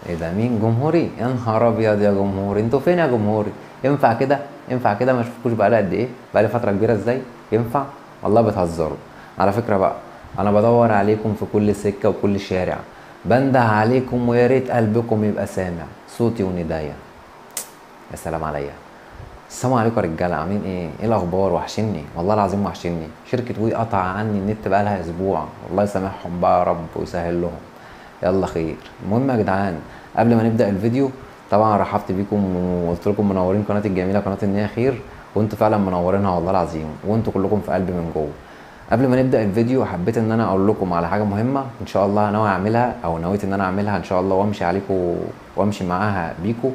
ايه ده؟ مين جمهوري؟ يا نهار ابيض يا جمهوري، انتوا فين يا جمهوري؟ ينفع كده؟ ينفع كده؟ ما اشوفكوش بقالي قد ايه؟ بقالي فترة كبيرة. ازاي ينفع؟ والله بتهزروا. على فكرة بقى انا بدور عليكم في كل سكة وكل شارع، بنده عليكم ويا ريت قلبكم يبقى سامع صوتي وندايا. يا سلام عليا. السلام عليكم يا رجاله، عاملين ايه؟ ايه الاخبار؟ وحشني والله العظيم، وحشني. شركة وي قطع عني النت بقالها اسبوع، والله يسامحهم بقى يا رب ويسهل لهم. يلا خير. المهم يا جدعان قبل ما نبدا الفيديو طبعا رحبت بيكم وقلت لكم منورين قناتي الجميلة قناة النية خير، وانتوا فعلا منورينها والله العظيم، وانتوا كلكم في قلبي من جوه. قبل ما نبدا الفيديو حبيت ان انا اقول لكم على حاجة مهمة ان شاء الله ناوي اعملها، او نويت ان انا اعملها ان شاء الله وامشي عليكم وامشي معاها بيكم.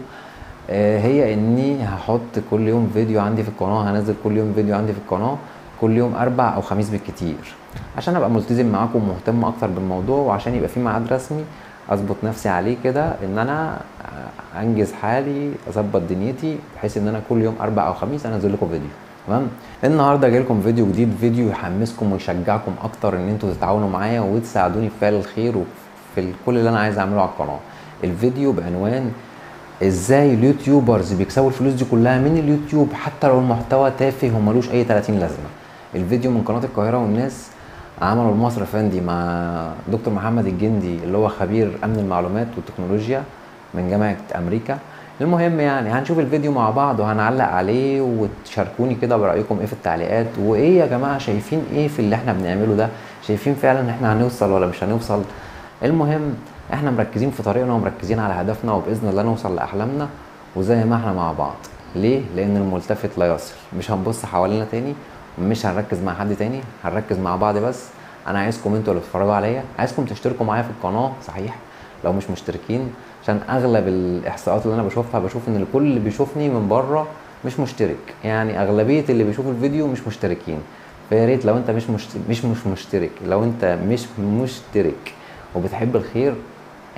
هي اني هحط كل يوم فيديو عندي في القناة، هنزل كل يوم فيديو عندي في القناة كل يوم اربع او خميس بالكتير، عشان ابقى ملتزم معاكم ومهتم اكتر بالموضوع، وعشان يبقى في ميعاد رسمي اظبط نفسي عليه كده، ان انا انجز حالي اظبط دنيتي بحيث ان انا كل يوم اربع او خميس انزل لكم فيديو. تمام. النهارده جاي لكم فيديو جديد، فيديو يحمسكم ويشجعكم اكتر ان انتوا تتعاونوا معايا وتساعدوني في فعل الخير وفي كل اللي انا عايز اعمله على القناة. الفيديو بعنوان ازاي ال YouTubers بيكسبوا الفلوس دي كلها من اليوتيوب حتى لو المحتوى تافه وملوش اي 30 لازمه. الفيديو من قناة القاهرة والناس، عملوا المصري افندي مع دكتور محمد الجندي اللي هو خبير امن المعلومات والتكنولوجيا من جامعه امريكا. المهم يعني هنشوف الفيديو مع بعض وهنعلق عليه، وتشاركوني كده برايكم ايه في التعليقات، وايه يا جماعة شايفين ايه في اللي احنا بنعمله ده؟ شايفين فعلا ان احنا هنوصل ولا مش هنوصل؟ المهم احنا مركزين في طريقنا ومركزين على هدفنا، وباذن الله نوصل لاحلامنا وزي ما احنا مع بعض. ليه؟ لان الملتفت لا يصل. مش هنبص حوالينا تاني، مش هنركز مع حد تاني، هنركز مع بعض بس. انا عايزكم انتوا اللي بتتفرجوا عليا، عايزكم تشتركوا معايا في القناة صحيح لو مش مشتركين، عشان اغلب الاحصاءات اللي انا بشوفها بشوف ان الكل اللي بيشوفني من بره مش مشترك، يعني اغلبية اللي بيشوفوا الفيديو مش مشتركين. فيا ريت لو انت مش مشترك، لو انت مش مشترك وبتحب الخير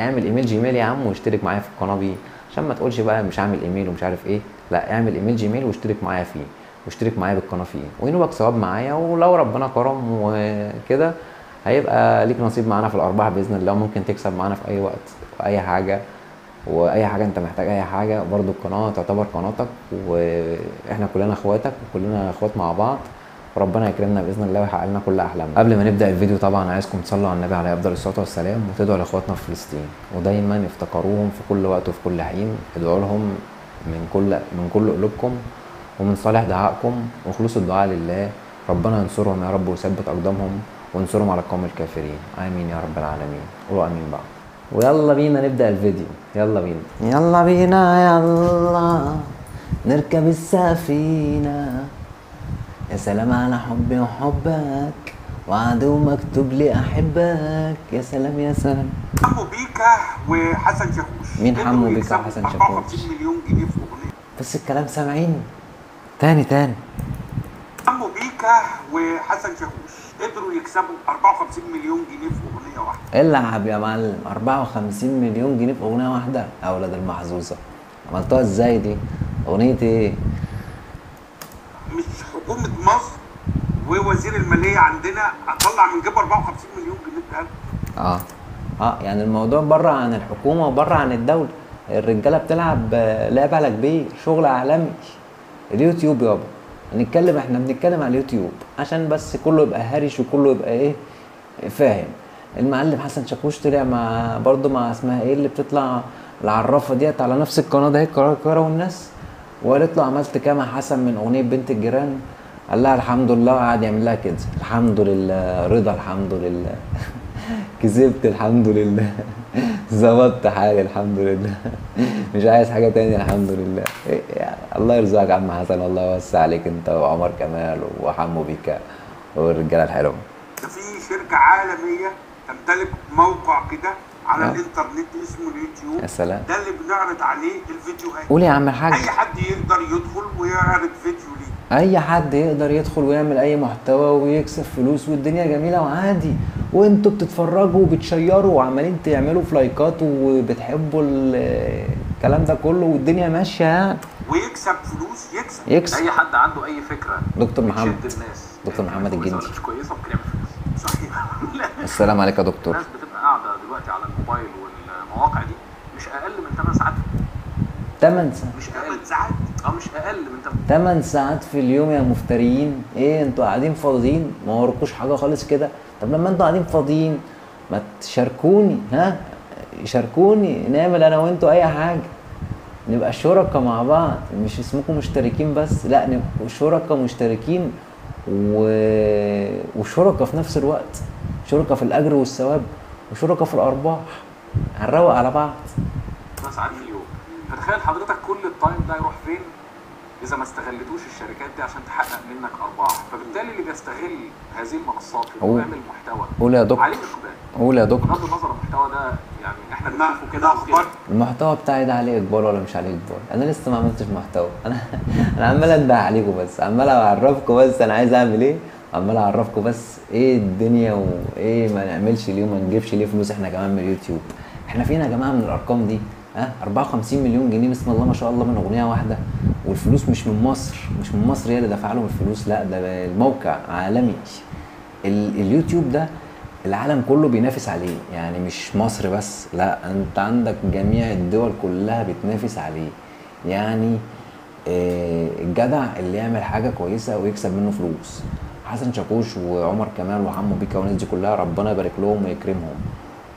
اعمل ايميل جيميل يا عم واشترك معايا في القناة بيه، عشان ما تقولش بقى مش عامل ايميل ومش عارف ايه، لا اعمل ايميل جيميل واشترك معايا فيه، واشترك معايا بالقناة فيه، وينوبك ثواب معايا، ولو ربنا كرم وكده هيبقى ليك نصيب معانا في الارباح باذن الله، وممكن تكسب معانا في اي وقت واي حاجة، واي حاجة انت محتاج اي حاجة برضو القناة تعتبر قناتك، واحنا كلنا اخواتك وكلنا اخوات مع بعض، وربنا يكرمنا باذن الله ويحقق لنا كل احلامنا. قبل ما نبدا الفيديو طبعا عايزكم تصلوا على النبي عليه افضل الصلاة والسلام، وتدعوا لاخواتنا في فلسطين، ودايما افتكروهم في كل وقت وفي كل حين، ادعوا لهم من كل قلوبكم ومن صالح دعائكم، وخلصوا الدعاء لله، ربنا ينصرهم يا رب ويثبت اقدامهم وينصرهم على القوم الكافرين، امين يا رب العالمين. قولوا امين بقى، ويلا بينا نبدا الفيديو. يلا بينا يلا بينا يلا نركب السفينة، يا سلام على حبي وحبك، وعد ومكتوب لي احبك، يا سلام يا سلام. حمو بيكا وحسن شاكوش. مين حمو بيكا وحسن شاكوش؟ 54 مليون جنيه في اغنية. بس الكلام سامعين تاني تاني. حمو بيكا وحسن شاكوش قدروا يكسبوا 54 مليون جنيه في اغنية واحدة. العب يا معلم، 54 مليون جنيه في اغنية واحدة؟ يا اولاد المحظوظه، عملتوها ازاي دي؟ اغنية ايه؟ مش حكومة مصر ووزير المالية عندنا اطلع من جيبه 54 مليون جنيه ده. يعني الموضوع بره عن الحكومة وبره عن الدولة، الرجالة بتلعب لعبه على كبير، شغل عالمي. اليوتيوب يابا، هنتكلم احنا بنتكلم على اليوتيوب عشان بس كله يبقى هارش وكله يبقى ايه فاهم. المعلم حسن شاكوش طلع مع برضه مع اسمها ايه اللي بتطلع العرافه ديت على نفس القناة ده، القاهرة والناس، وقالت له عملت كام يا حسن من اغنية بنت الجيران؟ قال لها الحمد لله، وقعد يعمل لها كده الحمد لله رضا الحمد لله كسبت الحمد لله ظبطت حالي الحمد لله مش عايز حاجة تاني الحمد لله. يعني الله يرزقك يا عم حسن، والله يوسع عليك انت وعمر كمال وحمو بيكا والرجاله الحلوة. ده في شركة عالمية تمتلك موقع كده على الانترنت اسمه اليوتيوب. يا سلام، ده اللي بنعرض عليه الفيديوهات. قول يا عم الحاج. اي حد يقدر يدخل ويعرض فيديو ليه، اي حد يقدر يدخل ويعمل اي محتوى ويكسب فلوس، والدنيا جميلة وعادي، وانتوا بتتفرجوا وبتشيروا وعمالين تعملوا في لايكات وبتحبوا الكلام ده كله، والدنيا ماشية يعني. ويكسب فلوس، يكسب. اي حد عنده اي فكرة. دكتور محمد، بتشد الناس. دكتور محمد الجندي مش كويسة ممكن يعمل فلوس. صحيح. السلام عليك يا دكتور. الناس بتبقى قاعدة دلوقتي على الموبايل والمواقع دي مش اقل 8 ساعات مش اقل. 8 ساعات؟ مش اقل من 8 ساعات في اليوم يا مفتريين. ايه انتوا قاعدين فاضيين ما وراكوش حاجة خالص كده؟ طب لما انتوا قاعدين فاضيين ما تشاركوني، ها شاركوني، نعمل انا وانتوا اي حاجة، نبقى شركاء مع بعض، مش اسمكم مشتركين بس، لا نبقوا شركاء مشتركين وشركاء في نفس الوقت، شركاء في الاجر والثواب وشركاء في الارباح، هنروق على بعض. 8 ساعات في اليوم، فتخيل حضرتك كل ال time ده يروح فين اذا ما استغلتوش الشركات دي عشان تحقق منك ارباح. فبالتالي اللي بيستغل هذه المنصات في انه يعمل محتوى، قول يا دكتور، عليه اقبال، قول يا دكتور، بغض النظر المحتوى ده يعني احنا بنشوفه كده وكده. المحتوى بتاعي ده عليه اقبال ولا مش عليه اقبال؟ انا لسه ما عملتش محتوى، انا عمال انبه عليكم بس، عمال اعرفكم بس انا عايز اعمل ايه، عمال اعرفكم بس ايه الدنيا وايه ما نعملش ليه وما نجيبش ليه فلوس احنا كمان من اليوتيوب. احنا فينا يا جماعة من الارقام دي، ها 54 مليون جنيه بسم الله ما شاء الله من اغنية واحدة، والفلوس مش من مصر، مش من مصر هي اللي دفع لهم الفلوس، لا ده الموقع عالمي. اليوتيوب ده العالم كله بينافس عليه، يعني مش مصر بس، لا انت عندك جميع الدول كلها بتنافس عليه. يعني الجدع اللي يعمل حاجة كويسة ويكسب منه فلوس، حسن شاكوش وعمر كمال وحمو بيكا والناس دي كلها ربنا يبارك لهم ويكرمهم.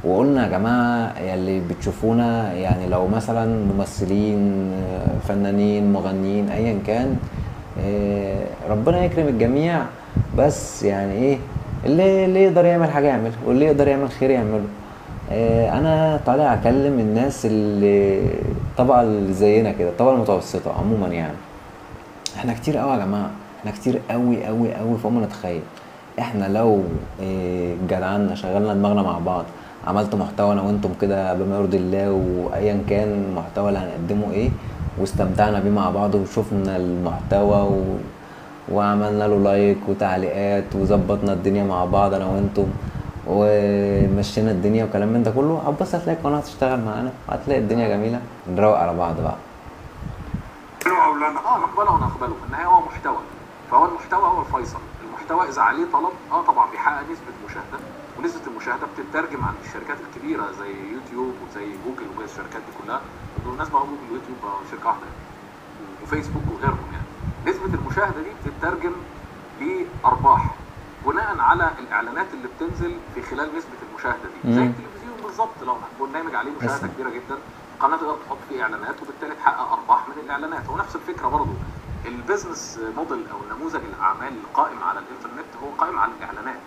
وقلنا يا جماعة اللي بتشوفونا، يعني لو مثلا ممثلين فنانين مغنيين ايا كان، ربنا يكرم الجميع، بس يعني ايه اللي يقدر يعمل حاجة يعملها، واللي يقدر يعمل خير يعمله. انا طالع اكلم الناس اللي الطبقة اللي زينا كده، الطبقة المتوسطة عموما. يعني احنا كتير قوي يا جماعة، احنا كتير قوي قوي قوي فوق ما نتخيل. احنا لو جدعنا شغلنا دماغنا مع بعض، عملت محتوى انا وانتم كده بما يرضي الله، وايا كان المحتوى اللي هنقدمه ايه، واستمتعنا بيه مع بعض وشفنا المحتوى وعملنا له لايك وتعليقات وظبطنا الدنيا مع بعض انا وانتم ومشينا الدنيا وكلام من ده كله، هتبص هتلاقي القناة هتشتغل معانا وهتلاقي الدنيا جميلة. نروق على بعض بقى. نقبله ونقبله، في النهاية هو محتوى، فهو المحتوى هو الفيصل. المحتوى اذا عليه طلب طبعا بيحقق نسبه مشاهده، ونسبه المشاهدة بتترجم عند الشركات الكبيرة زي يوتيوب وزي جوجل وزي الشركات دي كلها. بالمناسبة هو جوجل ويوتيوب شركة واحدة، وفيسبوك وغيرهم. يعني نسبه المشاهدة دي بتترجم لارباح بناء على الاعلانات اللي بتنزل في خلال نسبه المشاهدة دي، زي التلفزيون بالظبط. لو برنامج عليه مشاهده كبيرة جدا، قناة تقدر تحط فيه اعلانات وبالتالي تحقق ارباح من الاعلانات. ونفس الفكرة برضه ال business model او نموذج الاعمال القائم على الانترنت هو قائم على الاعلانات.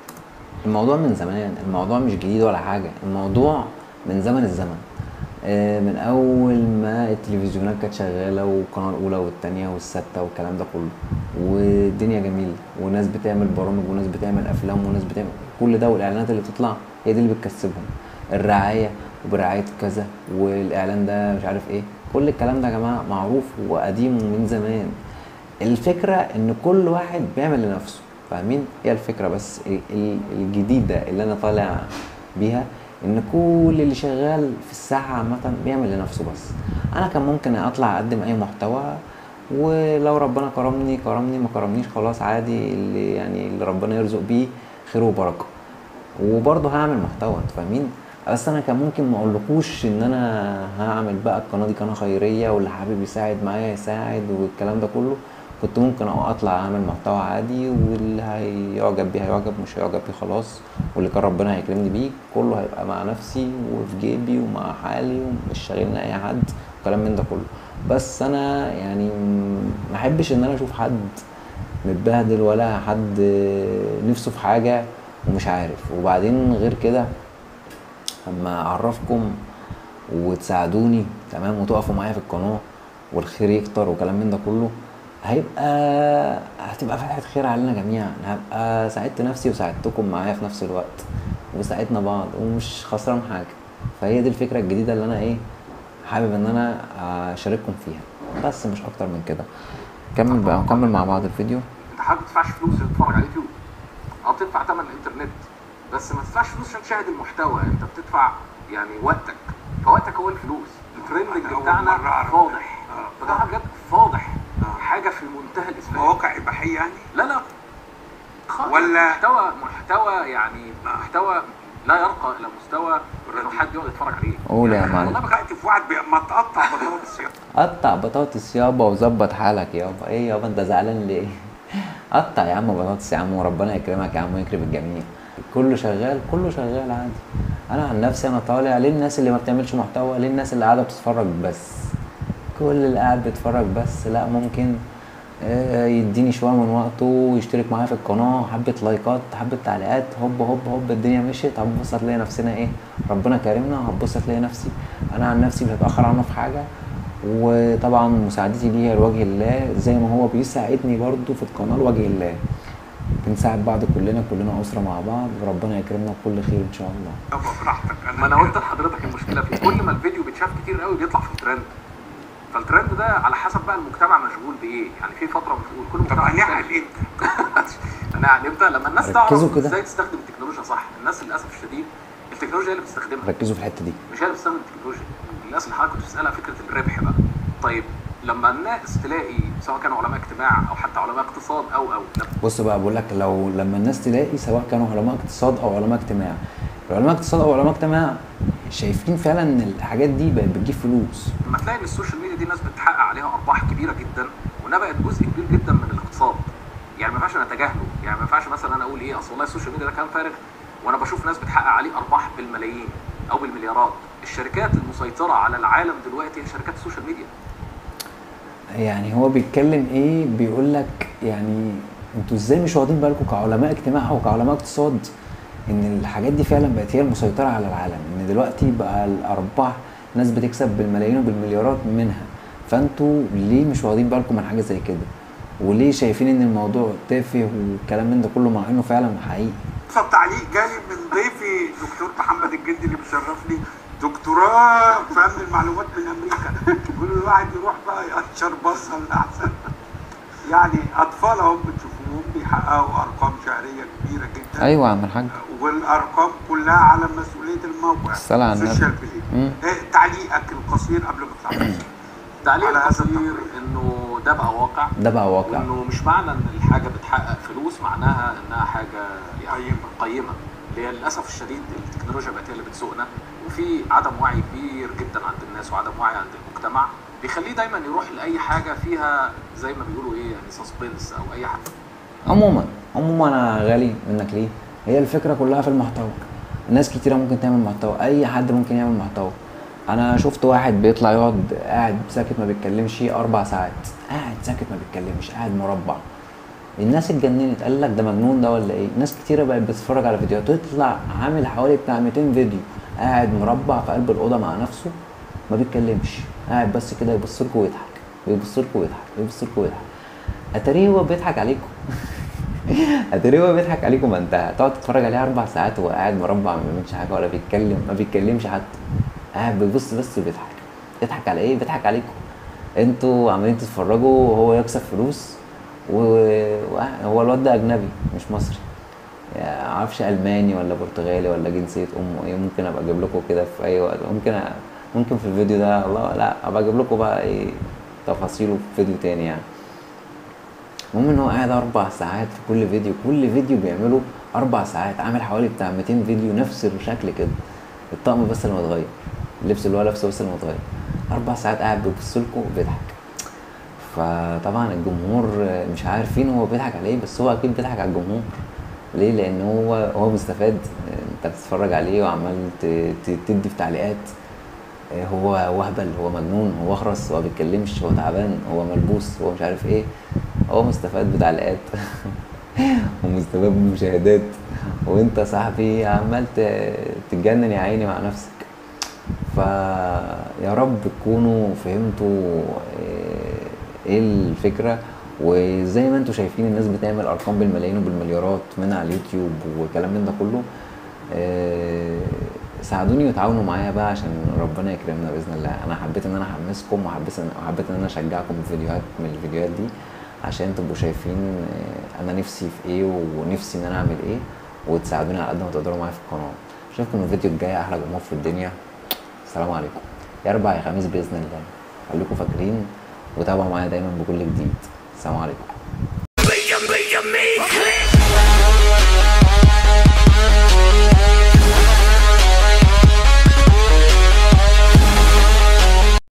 الموضوع من زمان، الموضوع مش جديد ولا حاجة، الموضوع من زمن الزمن، من اول ما التلفزيونات كانت شغالة والقناة الاولى والثانية والسادسه والكلام ده كله، والدنيا جميلة وناس بتعمل برامج وناس بتعمل افلام وناس بتعمل كل ده، والاعلانات اللي بتطلع هي دي اللي بتكسبهم، الرعاية وبرعاية كذا والاعلان ده مش عارف ايه، كل الكلام ده يا جماعة معروف وقديم من زمان. الفكرة ان كل واحد بيعمل لنفسه، فاهمين؟ هي الفكرة بس الجديدة اللي انا طالع بيها ان كل اللي شغال في الساحة عامة بيعمل لنفسه بس. انا كان ممكن اطلع اقدم اي محتوى، ولو ربنا كرمني كرمني، ما كرمنيش خلاص عادي، اللي يعني اللي ربنا يرزق بيه خير وبركة، وبرضه هعمل محتوى، انتوا فاهمين؟ بس انا كان ممكن ما اقولكوش ان انا هعمل بقى القناة دي قناة خيرية واللي حابب يساعد معايا يساعد والكلام ده كله، كنت ممكن اطلع اعمل محتوى عادي واللي هيعجب بيه هيعجب، مش هيعجب بيه خلاص، واللي كان ربنا هيكرمني بيه كله هيبقى مع نفسي وفي جيبي ومع حالي ومش شاغلني اي حد وكلام من ده كله. بس انا يعني ما احبش ان انا اشوف حد متبهدل ولا حد نفسه في حاجة ومش عارف. وبعدين غير كده اما اعرفكم وتساعدوني تمام وتقفوا معايا في القناة والخير يكتر وكلام من ده كله، هتبقى فتحة خير علينا جميعا، هبقى ساعدت نفسي وساعدتكم معايا في نفس الوقت وساعدنا بعض ومش خسران حاجة. فهي دي الفكرة الجديدة اللي انا حابب ان انا اشارككم فيها، بس مش اكتر من كده. كمل بقى ونكمل مع بعض الفيديو. انت حابب تدفعش فلوس عشان تتفرج على اليوتيوب، او بتدفع ثمن الانترنت، بس ما تدفعش فلوس عشان تشاهد المحتوى، انت بتدفع يعني وقتك، فوقتك هو الفلوس. ال trending بتاعنا فاضح، بتاعنا بجد فاضح، حاجة في منتهى الاسفاف. مواقع اباحية يعني؟ لا لا خالص، ولا محتوى يعني محتوى لا يرقى الى مستوى انه حد يقعد يتفرج عليه. قول يا معلم. والله وقعت في واحد ما تقطع بطاطس يابا. قطع بطاطس يابا وظبط حالك يابا. ايه يابا انت زعلان ليه؟ قطع يا عم بطاطس يا عم، وربنا يكرمك يا عم ويكرم الجميع. كله شغال، كله شغال عادي. انا عن نفسي انا طالع ليه الناس اللي ما بتعملش محتوى، ليه الناس اللي قاعدة بتتفرج بس، كل اللي قاعد بيتفرج بس، لا ممكن يديني شوية من وقته ويشترك معايا في القناة، حبه لايكات حبه تعليقات، هوب هوب هوب الدنيا مشيت. هتبص هتلاقي نفسنا ايه، ربنا كرمنا. هتبص هتلاقي نفسي انا عن نفسي مش هتاخر عنه في حاجة. وطبعا مساعدتي ليه لوجه الله، زي ما هو بيساعدني برضو في القناة لوجه الله. بنساعد بعض كلنا، كلنا اسره مع بعض، وربنا يكرمنا بكل خير ان شاء الله. يابا براحتك. ما انا قلت لحضرتك المشكلة في كل ما الفيديو بيتشاف كتير قوي بيطلع في الترند، فالترند ده على حسب بقى المجتمع مشغول بايه. يعني في فترة مشغول كل مجتمع. طب هنعقل امتى؟ هنعقل امتى؟ لما الناس تعرف ازاي تستخدم التكنولوجيا صح. الناس للاسف الشديد التكنولوجيا هي اللي بتستخدمها. ركزوا في الحتة دي، مش هي اللي بتستخدم التكنولوجيا. الناس اللي حضرتك كنت بتسالها فكرة الربح بقى. طيب لما الناس تلاقي سواء كانوا علماء اجتماع او حتى علماء اقتصاد او بص بقى بقول لك، لو لما الناس تلاقي سواء كانوا علماء اقتصاد او علماء اجتماع، علماء اقتصاد او علماء اجتماع شايفين فعلا ان الحاجات دي بقت بتجيب فلوس. لما تلاقي ان ال social media دي الناس بتحقق عليها ارباح كبيرة جدا، وانها بقت جزء كبير جدا من الاقتصاد، يعني ما ينفعش انا اتجاهله. يعني ما ينفعش مثلا انا اقول ايه، اصل والله ال social media ده كلام فارغ وانا بشوف ناس بتحقق عليه ارباح بالملايين او بالمليارات. الشركات المسيطرة على العالم دلوقتي هي شركات ال social media. يعني هو بيتكلم ايه؟ بيقول لك يعني انتوا ازاي مش واخدين بالكم كعلماء اجتماع وكعلماء اقتصاد ان الحاجات دي فعلا بقت هي المسيطرة على العالم، ان دلوقتي بقى الارباح ناس بتكسب بالملايين وبالمليارات منها، فانتوا ليه مش واخدين بالكم من حاجة زي كده؟ وليه شايفين ان الموضوع تافه والكلام من ده كله مع انه فعلا حقيقي؟ تعليق جالي من ضيفي دكتور محمد الجندي اللي بيشرفني، دكتوراه في امن المعلومات من امريكا، بيقولوا الواحد يروح بقى يقشر بصل احسن. يعني اطفال اهم بتشوفوهم بيحققوا ارقام شهرية كبيرة جدا. ايوه يا عم الحاج، والارقام كلها على مسؤولية الموقع. الصلاة على النبي. ال social media. تعليقك القصير قبل ما تطلع. تعليق القصير انه ده بقى واقع، ده بقى واقع، انه مش معنى ان الحاجة بتحقق فلوس معناها انها حاجة يعني قيمة. للاسف الشديد التكنولوجيا بقت هي اللي بتسوقنا، وفي عدم وعي كبير جدا عند الناس وعدم وعي عند المجتمع بيخليه دايما يروح لاي حاجة فيها زي ما بيقولوا ايه، يعني suspense او اي حاجة. عموما انا غالي منك ليه؟ هي الفكرة كلها في المحتوى. ناس كتيرة ممكن تعمل محتوى، اي حد ممكن يعمل محتوى. انا شفت واحد بيطلع يقعد قاعد ساكت ما بيتكلمش 4 ساعات، قاعد ساكت ما بيتكلمش، قاعد مربع. الناس اتجننت، قال لك ده مجنون ده ولا ايه؟ ناس كتيرة بقت بتتفرج على فيديوهات، تطلع عامل حوالي بتاع 200 فيديو قاعد مربع في قلب الاوضة مع نفسه ما بيتكلمش، قاعد بس كده يبص لكم ويضحك، ويبص لكم ويضحك، ويبص لكم ويضحك. اتاريه هو بيضحك عليكم. اتاريه هو بيضحك عليكم. ما انت تقعد تتفرج عليه 4 ساعات وهو قاعد مربع ما بيعملش حاجة ولا بيتكلم، ما بيتكلمش حتى، قاعد بيبص بس وبيضحك. يضحك على ايه؟ بيضحك عليكم انتوا عمالين تتفرجوا وهو يكسب فلوس. وهو الواد ده اجنبي مش مصري، يعني معرفش الماني ولا برتغالي ولا جنسية امه ايه. ممكن ابقى اجيب لكم كده في اي وقت، ممكن في الفيديو ده، الله لا ابقى اجيب لكم بقى ايه تفاصيله في فيديو تاني يعني. المهم ان هو قاعد 4 ساعات في كل فيديو، كل فيديو بيعمله 4 ساعات، عامل حوالي بتاع 200 فيديو نفس الشكل كده، الطقم بس اللي متغير، اللبس اللي هو لابسه بس اللي متغير. 4 ساعات قاعد بيبص لكم وبيضحك. فطبعا الجمهور مش عارفين هو بيضحك على ايه، بس هو اكيد بيضحك على الجمهور. ليه؟ لان هو مستفاد. انت بتتفرج عليه وعمال تدي في تعليقات، هو وهبل، هو مجنون، هو اخرس، هو بيتكلمش، هو تعبان، هو ملبوس، هو مش عارف ايه. هو مستفاد بتعليقات ومستفاد بمشاهدات، وانت صاحبي عمال تتجنن يا عيني مع نفسك. فيا رب تكونوا فهمتوا ايه الفكرة. وزي ما انتوا شايفين الناس بتعمل ارقام بالملايين وبالمليارات من على اليوتيوب وكلام من ده كله. ساعدوني وتعاونوا معايا بقى عشان ربنا يكرمنا باذن الله. انا حبيت ان انا احمسكم، وحبيت ان انا اشجعكم بفيديوهات من الفيديوهات دي عشان تبقوا شايفين انا نفسي في ايه ونفسي ان انا اعمل ايه، وتساعدوني على قد ما تقدروا معايا في القناة. اشوفكم الفيديو الجاي، احلى جمهور في الدنيا. السلام عليكم. يا اربع يا خميس باذن الله. خليكم فاكرين وتابعوا معايا دايما بكل جديد. السلام عليكم.